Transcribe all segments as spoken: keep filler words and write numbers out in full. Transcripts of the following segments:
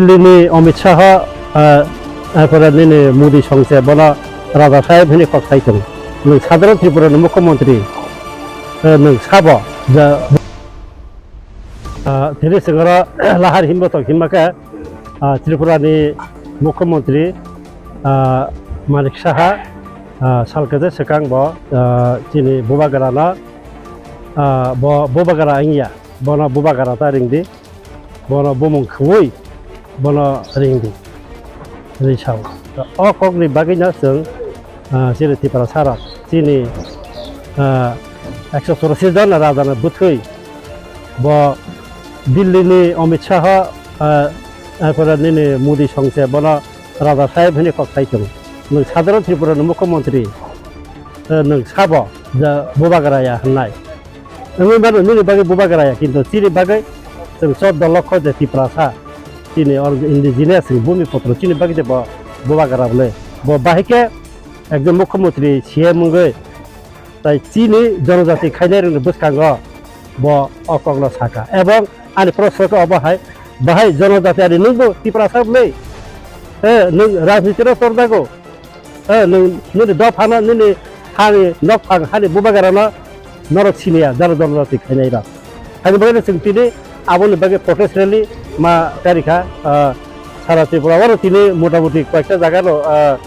Delhi ni Amit Shah, ah, erpore nini Modi songse bono Raja Saheb hwnwi kok sai tongo. Nwng sadharon Tripura ni Mukhyamantri, eh, nwng sabo ja, ah, tini swngaro lahar himbo tok himma khe, ah, Tripura ni Mukhyamantri, ah, Manik Saha, ah, sal kwchak swkang bo, ah, chini bubagra no, ah, bo bubagra wngya, bono bubagra ta ringdi. Bono bumung khwui bono ringdi, hwnwi sao. O kokni bagwino chwng, ah, chini Tiprasa rok, chini, ah, ekso churashi jon rajano bwthwi bo Delhi ni Amit Shah, ah, erpore nini Modi songse bono Raja Saheb hwnwi kok sai tongo. Nwng sadharon Tripura ni Mukhyamantri, eh, nwng sabo je bubagra ya hwnnai. Wngwi mano nini bagwi bubagra ya, kintu chini bagwi chwng choddo lokho je Tiprasa, chini or indigenous ni bhumiputro chini bagwi je bo bubagra bole. Bo bahai khe ekjon mukhyamantri C M wngwi tai chini jonojati khainai rokni bwskango bo o kokno saka. Ebong ani proshno khe obo hai, bahai jonojati ani nwngbo Tiprasa bole? Eh, nwng rajniti ro tor jago? Eh, nwng, nini dophano, nini hani nokphang, hani bubagrano norok siniya, jara jara jati khainai rok. Haini bagwi chwng tini aboni bagwi protest rally ma karikha, ah, sara Tripura oro tini motamuti koyekta jaga no, ah,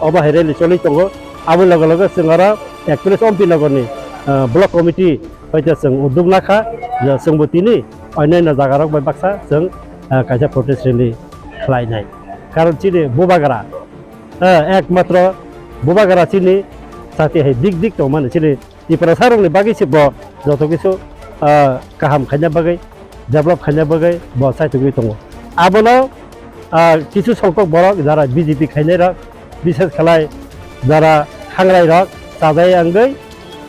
obo hai rally choli tongo. Aboni loge loge chwng oro ekchollish Ompi Nogor ni, ah, block committee hoite chwng uddog nakha, je chwngbo tini onyaino jaga rok bai baksa chwng, ah, kaisa protest rally khlainai. Karon chini bubagra, eh, ekmatro bubagra chini chati hai dik dik tongmani, chini Tiprasa rokni bagwi se bo joto kisu, ah, kaham khaina bagwi, develop khaina bagwi bo chaitugwi tongo. Abono, ah, kisu songkok borok jara B J P khainai rok, bises khlai jara khangrai rok chajai wngwi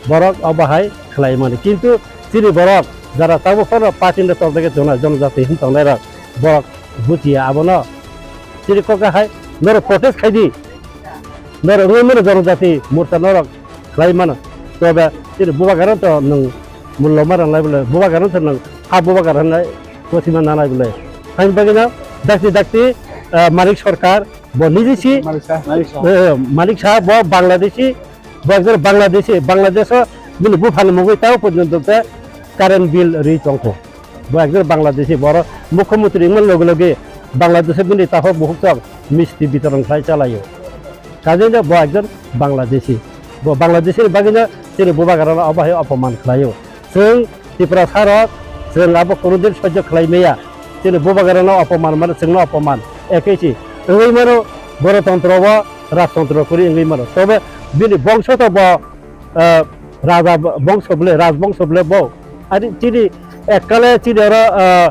borok obo hai khlai mani. Kintu chini borok jara tabuk phano party ni toltege chwngno jonojati hin tongnai rok borok buchiya abono. Chini kok hai norok protest khai di. Norok wngwi mano jonojati morcha norok khlai mano. Tobe chini bubagra to nwng mullo ma rang lai bole, bubagra to nwng ha bubagra nai kothima na lai bole. Haini bagwi no dakti dakti, eh, Manik Sarkar bo niji si, Manik Shah. Eh, Manik Shah bo Bangladeshi, bo ekjon Bangladeshi, Bangladesh o bini buphani mungwi tao porjonto te current bill ri tongkho. Bo ekjon Bangladeshi, boro mukhyamantri wngmani loge loge Bangladesh o bini takhuk bukhuk tong misti bitoron khlai chalaio. Kajeno bo ekjon Bangladeshi. Bo Bangladeshi ni bagwino chini bubagrano obo hai opoman khlaio. Chwng Tiprasa rok, chwng abo kono din sojjo khlai maya. Chini bubagrano opoman mano, chwngno opoman. Ekhe si wngwi mano, gorotontro o rajtontro kwrwi wngwi mano. Tobe bini bongso to bo, eh, raja bongso bole, rajbongso bole bo. Ari chini ekkale chini oro, eh,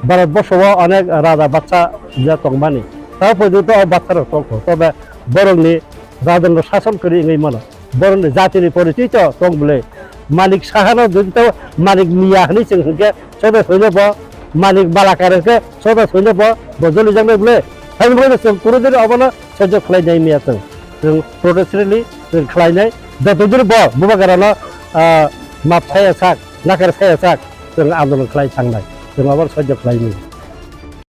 Bharat borsho o onek raja batsa je tongmani. Tao porjonto o batsa rok tongkho. Tobe borokni rajondro sason kwrwi wngwi mano. Borokni jatini porichoi to tong bole. Manik Saha no jodi to Manik Miya hwnwi chwng hwnkhe soda soino bo, Manik Malakar hwnkhe soda soino bo, bo jolijaknai bole. Haini bagwi chwng kunu din obono sojjo khlai nai miya chwng. Chwng protest rally chwng khlainai. Joto din bo bubagrano, ah, map saya sak, nakar saya sak, chwng andolon khlai thangnai. Chwng obono sojjo khlai maya.